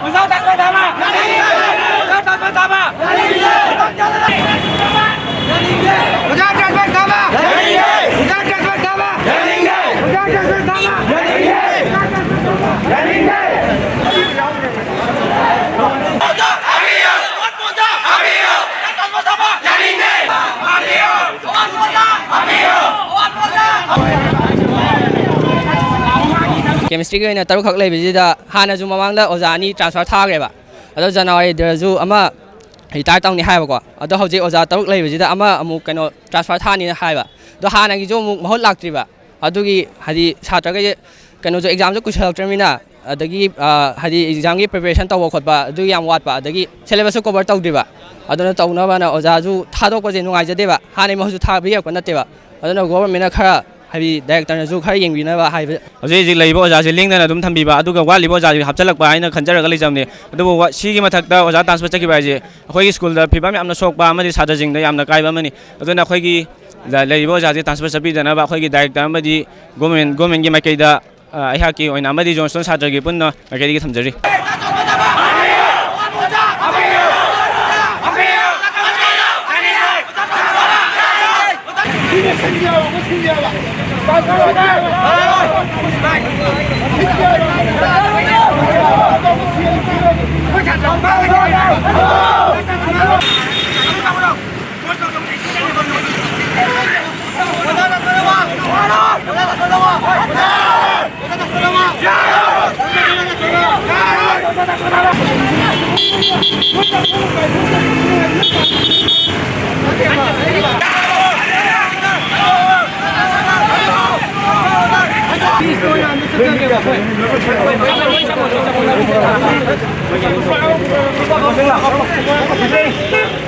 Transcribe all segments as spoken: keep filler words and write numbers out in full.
ꯑꯣꯖꯥ ꯇꯥꯟꯊꯣꯏ ꯊꯥꯕ! ꯑꯣꯖꯥ ꯇꯥꯟꯊꯣꯏ ꯊꯥꯕ! ꯑꯣꯖꯥ ꯇꯥꯟꯊꯣꯏ ꯊꯥꯕ! ꯑꯣꯖꯥ ꯇꯥꯟꯊꯣꯏ ꯊꯥꯕ! ꯀꯦꯃꯤꯁꯇ꯭ꯔꯤꯒꯤ ꯑꯣꯏꯅ ꯇꯔꯨꯛꯈꯛ ꯂꯩꯕꯁꯤꯗ ꯍꯥꯟꯅꯁꯨ ꯃꯃꯥꯡꯗ ꯑꯣꯖꯥ ꯑꯅꯤ ꯇ꯭ꯔꯥꯟꯁꯐꯔ ꯊꯥꯈ꯭ꯔꯦꯕ꯫ ꯑꯗꯣ ꯖꯅꯋꯥꯔꯤꯗꯁꯨ ꯑꯃ ꯔꯤꯇꯥꯌꯔ ꯇꯧꯅꯤ ꯍꯥꯏꯕꯀꯣ꯫ ꯑꯗꯣ ꯍꯧꯖꯤꯛ ꯑꯣꯖꯥ ꯇꯔꯨꯛ ꯂꯩꯕꯁꯤꯗ ꯑꯃ ꯑꯃꯨꯛ ꯀꯩꯅꯣ ꯇ꯭ꯔꯥꯟꯁꯐꯔ ꯊꯥꯅꯤꯅ ꯍꯥꯏꯕ꯫ ꯑꯗꯣ ꯍꯥꯟꯅꯒꯤꯁꯨ ꯑꯃꯨꯛ ꯃꯍꯨꯠ ꯂꯥꯛꯇ꯭ꯔꯤꯕ꯫ ꯑꯗꯨꯒꯤ ꯍꯥꯏꯗꯤ ꯁꯥꯇ꯭ꯔꯈꯩꯁꯦ ꯀꯩꯅꯣꯁꯨ ꯑꯦꯛꯖꯥꯝꯁꯨ ꯀꯨꯏꯁꯜꯂꯛꯇ꯭ꯔꯕꯅꯤꯅ, ꯑꯗꯒꯤ, ꯑ, ꯍꯥꯏꯗꯤ ꯑꯦꯛꯖꯥꯝꯒꯤ ꯄ꯭ꯔꯤꯄꯦꯔꯦꯁꯟ ꯇꯧꯕ ꯈꯣꯠꯄ ꯑꯗꯨ ꯌꯥꯝ ꯋꯥꯠꯄ, ꯑꯗꯒꯤ ꯁꯦꯂꯦꯕꯁꯁꯨ ꯀꯣꯚꯔ ꯇꯧꯗ꯭ꯔꯤꯕ꯫ ꯑꯗꯨꯅ ꯇꯧꯅꯕꯅ ꯑꯣꯖꯥꯁꯨ ꯊꯥꯗꯣꯛꯄꯁꯦ ꯅꯨꯡꯉꯥꯏꯖꯗꯦꯕ, ꯍꯥꯟꯅꯩ ꯃꯍꯨꯠꯁꯨ ꯊꯥꯕꯤꯔꯛꯄ ꯅꯠꯇꯦꯕ꯫ ꯑꯗꯨꯅ ꯒꯣꯚꯔꯟꯃꯦꯟꯠꯅ ꯈꯔ ꯍꯥꯏꯗꯤ ꯗꯥꯏꯔꯦꯛꯇꯔꯅꯁꯨ ꯈꯔ ꯌꯦꯡꯕꯤꯅꯕ ꯍꯥꯏꯕ꯫ ꯍꯧꯖꯤꯛ ꯍꯧꯖꯤꯛ ꯂꯩꯔꯤꯕ ꯑꯣꯖꯥꯁꯦ ꯂꯦꯡꯗꯅ ꯑꯗꯨꯝ ꯊꯝꯕꯤꯕ, ꯑꯗꯨꯒ ꯋꯥꯠꯂꯤꯕ ꯑꯣꯖꯥꯁꯤꯡ ꯍꯥꯞꯆꯤꯜꯂꯛꯄ ꯍꯥꯏꯅ ꯈꯟꯖꯔꯒ ꯂꯩꯖꯕꯅꯤ꯫ ꯑꯗꯨꯕꯨ ꯋꯥ-, ꯁꯤꯒꯤ ꯃꯊꯛꯇ ꯑꯣꯖꯥ ꯇ꯭ꯔꯥꯟꯁꯐꯔ ꯆꯠꯈꯤꯕ ꯍꯥꯏꯁꯦ ꯑꯩꯈꯣꯏꯒꯤ ꯁ꯭ꯀꯨꯜꯗ ꯐꯤꯕꯝ ꯌꯥꯝꯅ ꯁꯣꯛꯄ ꯑꯃꯗꯤ ꯁꯥꯇ꯭ꯔꯁꯤꯡꯗ ꯌꯥꯝꯅ ꯀꯥꯏꯕ ꯑꯃꯅꯤ꯫ ꯑꯗꯨꯅ ꯑꯩꯈꯣꯏꯒꯤ ꯂ-, ꯂꯩꯔꯤꯕ ꯑꯣꯖꯥꯁꯦ ꯇ꯭ꯔꯥꯟꯁꯐꯔ ꯆꯠꯄꯤꯗꯅꯕ ꯑꯩꯈꯣꯏꯒꯤ ꯗꯥꯏꯔꯦꯛꯇꯔ ꯑꯃꯗꯤ ꯒꯣꯔꯃꯦꯟ, ꯒꯣꯔꯃꯦꯟꯒꯤ ꯃꯥꯏꯀꯩꯗ, ꯑ, ꯑꯩꯍꯥꯛꯀꯤ ꯑꯣꯏꯅ ꯑꯃꯗꯤ ꯖꯣꯟꯁꯇꯣꯟ ꯁꯥꯇ꯭ꯔꯒꯤ ꯄꯨꯟꯅ ꯃꯥꯏꯀꯩꯗꯒꯤ ꯊꯝꯖꯔꯤ꯫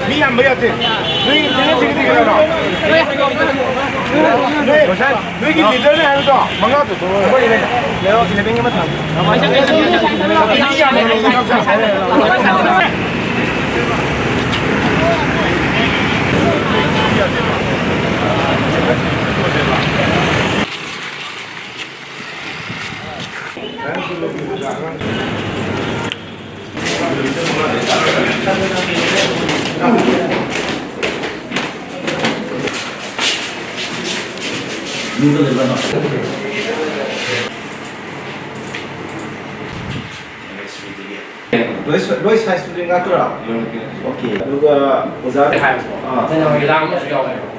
ꯃꯤ ꯌꯥꯝꯕ ꯌꯥꯗꯦ꯫ ꯅꯣꯏ ꯆꯦꯟꯅꯁꯤꯒꯤꯗꯤ ꯀꯩꯅꯣ? ꯅꯣꯏ, ꯅꯣꯏꯒꯤ ꯂꯤꯗꯔꯅꯦ ꯍꯥꯏꯕꯗꯣ ꯃꯉꯥꯗꯨ ꯊꯣꯛꯂꯛꯑꯣ꯫ ꯃꯤ ꯌꯥꯝꯕ ꯂꯧꯗꯣ ꯈꯪꯖ-, ꯂꯣꯏ ꯁ-, ꯂꯣꯏ ꯁꯥꯏꯟꯁ ꯁ꯭ꯇꯨꯗꯦꯟ ꯉꯥꯛꯇꯔꯥ? ꯑꯣꯀꯦ꯫ ꯑꯗꯨꯒ ꯑꯣꯖꯥ ꯍꯥꯏꯕꯀꯣ꯫ ꯑꯥ꯫ ꯖꯅꯋꯥꯔꯤ ꯂꯥꯡ ꯑꯃꯁꯨ ꯌꯥꯎꯋꯦꯕ꯫